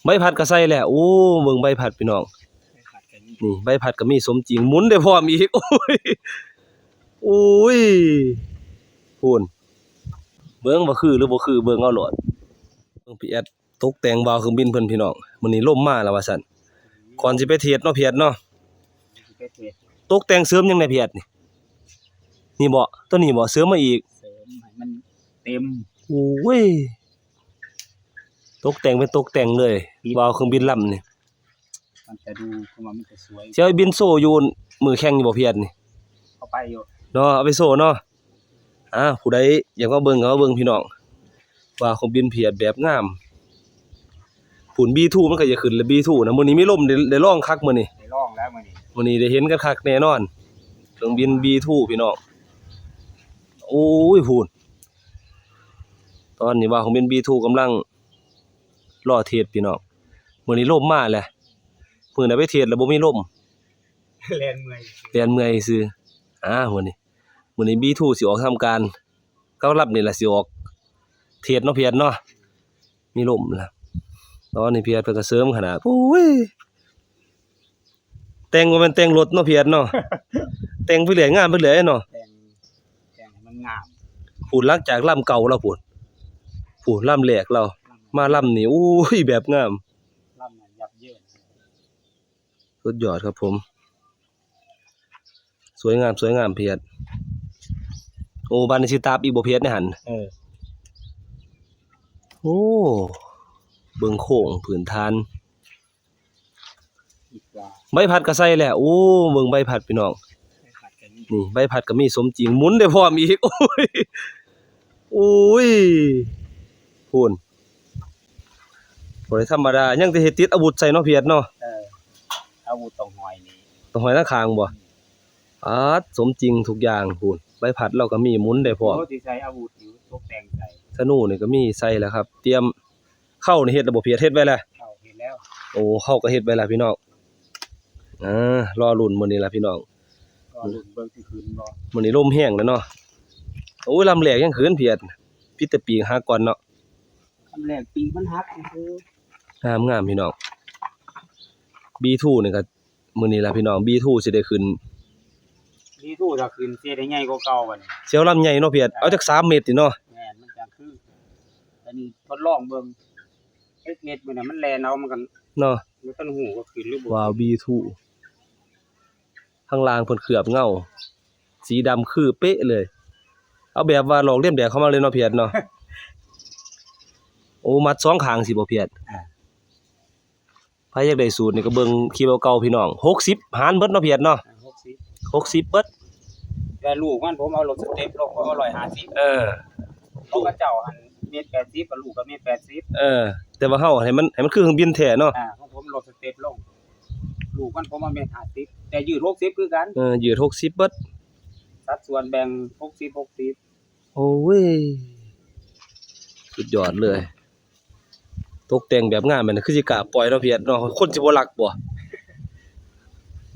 ໃບພັດກໍໃສ່ແລ້ວ. ໂອ້ ເບິ່ງໃບພັດພີ່ນ້ອງ. ໃບພັດກໍມີ ນີ້ໃບພັດກໍມີສົມຈິງ ໝູນໄດ້ພ້ອມອີກ. ໂອ້ຍ ໂອ້ຍ ພຸ້ນ ເບິ່ງວ່າຄືຫຼືບໍ່ຄື ເບິ່ງເອົາໂລດ. ເບິ່ງພີ່ແອດຕົກແຕ່ງວາວເຄື່ອງບິນເພິ່ນພີ່ນ້ອງ. ມື້ນີ້ລົມມາແລ້ວວ່າຊັ້ນ. ກ່ອນຊິໄປເທດເນາະ ພີ່ແອດເນາະ. ຕົກແຕ່ງເສີມຫຍັງແດ່ ພີ່ແອດນີ້? ນີ້ບໍ? ຕົວນີ້ບໍ? ເສີມມາອີກ ເສີມໃຫ້ມັນເຕັມ. ໂອ້ຍ ຕົກແຕ່ງເປັນຕົກແຕ່ງເລີຍ ວາວເຄື່ອງບິນລຳນີ້. ມັນຈະດູ ຄືວ່າມັນຈະສວຍ. ຊິເອົາໄປບິນໂຊຢູ່ມື້ແຂ່ງຢູ່ບໍ່ ພີ່ແອດນີ້? ເອົາໄປຢູ່ເນາະ ເອົາໄປໂຊເນາະ. ອ່າ ຜູ້ໃດຢາກມາເບິ່ງກໍມາເບິ່ງພີ່ນ້ອງ. ວາວເຄື່ອງບິນພີ່ແອດແບບງາມ. ພຸ້ນ ບີທູ ມັນກໍຈະຂຶ້ນແລ້ວ ບີທູນະ. ມື້ນີ້ມີລົມ ໄດ້ ໄດ້ລອງຄັກມື້ນີ້ ໄດ້ລອງແລ້ວມື້ນີ້. ມື້ນີ້ໄດ້ເຫັນກັນຄັກແນ່ນອນ ເຄື່ອງບິນບີທູພີ່ນ້ອງ. ໂອ້ຍ ພຸ້ນ ຕອນນີ້ວ່າເຄື່ອງບິນບີທູກຳລັງລໍເທດພີ່ນ້ອງ. ມື້ນີ້ລົມມາແລ້ວ ມື້ນັ້ນໄປເທດແລ້ວບໍ່ມີລົມ ແລ່ນເມື່ອຍ ແລ່ນເມື່ອຍຊື່. ອ່າ ມື້ນີ້ ມື້ນີ້ບີທູຊິອອກທຳການ ເກົ້າລຳນີ້ລະຊິອອກເທດເນາະ ພີ່ແອດເນາະ. ມີລົມລະ ຕອນນີ້ພີ່ແອດເພິ່ນກໍເສີມຂະໜາດ. ໂອ້ຍ ແຕ່ງບໍ່ແມ່ນແຕ່ງລົດເນາະ ພີ່ແອດເນາະ. ແຕ່ງໄປເລື້ອຍ ງາມໄປເລື້ອຍເນາະ. ແຕ່ງ ແຕ່ງໃຫ້ມັນງາມ. ພຸ້ນ ຫຼັງຈາກລຳເກົ່າລາວພຸ້ນ ພຸ້ນ ລຳແລກລາວ ມາລຳນີ້ ໂອ້ຍ ແບບງາມ ລຳນັ້ນຢັບເຍີ້ນ. ສຸດຍອດຄັບຜົມ ສວຍງາມ ສວຍງາມ ພີ່ແອດ. ໂອ້ ບາດນີ້ຊິຕາບອີກບໍ່ ພີ່ແອດ ໃນຫັ້ນ? ເອີ ໂອ້ ເບິ່ງໂຄງພື້ນຖານ ໃບພັດກໍໃສ່ແລ້ວ. ໂອ້ ເບິ່ງໃບພັດພີ່ນ້ອງ ນີ້ໃບພັດກໍມີສົມຈິງ ໝູນໄດ້ພ້ອມອີກ. ໂອ້ຍ ໂອ້ຍ ພຸ້ນ ບໍ່ໄດ້ທຳມະດາ ຍັງແຕ່ເຮັດຕິດອາວຸດໃສ່ເນາະ ພີ່ແອດເນາະ. ເອີ ອາວຸດຕ້ອງຫ້ອຍນີ້ ຕ້ອງຫ້ອຍທາງຂ້າງບໍ່? ອາດ ສົມຈິງທຸກຢ່າງ. ພຸ້ນ ໃບພັດລາວກໍມີ ໝູນໄດ້ພ້ອມ. ໂອ້ ຊິໃສ່ອາວຸດຢູ່ ຕົກແຕ່ງໃສ່. ທະນູນີ້ກໍມີໃສ່ແລ້ວຄັບ ຕຽມ. ເຄົ້ານີ້ເຮັດແລ້ວບໍ່ ພີ່ແອດ? ເຮັດໄວ້ແລ້ວ ເຂົ້າເຮັດແລ້ວ. ໂອ້ ເຮົາກໍເຮັດໄວ້ແລ້ວພີ່ນ້ອງ. ອ່າ ລໍລຸ້ນມື້ນີ້ລະພີ່ນ້ອງ ລໍລຸ້ນເບິ່ງຊິຂຶ້ນບໍ່. ມື້ນີ້ລົມແຮງແລ້ວເນາະ. ໂອ້ຍ ລຳແລກຍັງຂຶ້ນ ພີ່ແອດ ມີແຕ່ປີກຫັກກ່ອນເນາະ. ລຳແລກປີກມັນຫັກຊື່ໆ. ງາມໆ ພີ່ນ້ອງ. ບີທູນີ້ກໍ ມື້ນີ້ລະພີ່ນ້ອງ ບີທູຊິໄດ້ຂຶ້ນ. ບີທູຖ້າຂຶ້ນຊິໄດ້ໃຫຍ່ກວ່າເກົ່າບັດນີ້ ຊິເອົາລຳໃຫຍ່ເນາະ ພີ່ແອດ. ເອົາຈັກສາມເມັດນີ້ເນາະ. ແມ່ນ ມັນຈັ່ງຄື ອັນນີ້ທົດລອງເບິ່ງ ເຮັດເມັດມື້ນັ້ນມັນແລ່ນເອົາ ມັນກໍເນາະ ບໍ່ທັນຮູ້ວ່າຂຶ້ນຫຼືບໍ່. ວ້າວ ບີທູ ຂ້າງລ່າງເພິ່ນເຄືອບເງົາ ສີດຳຄືເປະເລີຍ. ເອົາແບບວ່າລອກລຽນແບບເຂົ້າມາເລີຍເນາະ ພີ່ແອດເນາະ. ໂອ້ ມັດສອງຂ້າງຊິບໍ່ ພີ່ແອດ? ອ່າ ໃຜຢາກໄດ້ສູດນີ້ກໍເບິ່ງຄລິບເກົ່າໆ ພີ່ນ້ອງ. ຫົກສິບຫານເບິດເນາະ ພີ່ແອດເນາະ. ອ່າ ຫົກສິບ ຫົກສິບເບິດ. ແຕ່ລູກມັນ ຜົມເອົາລົດສະເຕັບລົງ ຜົມເອົາຮ້ອຍຫ້າສິບ. ເອີ ຂອງເຂົາເຈົ້າຫັ້ນເມັດແປດສິບ ກໍລູກກໍເມັດແປດສິບ. ເອີ ແຕ່ວ່າເຮົາໃຫ້ມັນ ໃຫ້ມັນຄືເຄື່ອງບິນແທ້ເນາະ. ອ່າ ຂອງຜົມລົດສະເຕັບລົງ ລູກມັນ ຜົມເອົາເມັດຫ້າສິບ ແຕ່ຍືດຫົກສິບຄືກັນ. ເອີ ຍືດຫົກສິບເບິດ ສັດສ່ວນແບ່ງຫົກສິບ ຫົກສິບ. ໂອ້ຍ ສຸດຍອດເລີຍ ຕົກແຕ່ງແບບງາມແບບນີ້ ຄືຊິກ້າປ່ອຍເນາະ ພີ່ແອດເນາະ. ຄົນຊິບໍ່ລັກບໍ່?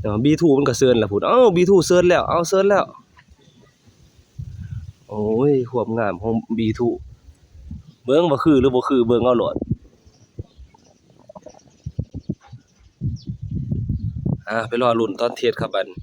ເນາະ ບີທູມັນກໍເຊີນແລ້ວພຸ້ນ. ເອົ້າ ບີທູເຊີນແລ້ວ ເອົ້າ ເຊີນແລ້ວ. ໂອ້ຍ ຄວາມງາມຂອງບີທູ ເບິ່ງວ່າຄືຫຼືບໍ່ຄື ເບິ່ງເອົາໂລດ. ອ່າ ໄປລໍລຸ້ນຕອນເທດຄັບບັດນີ້.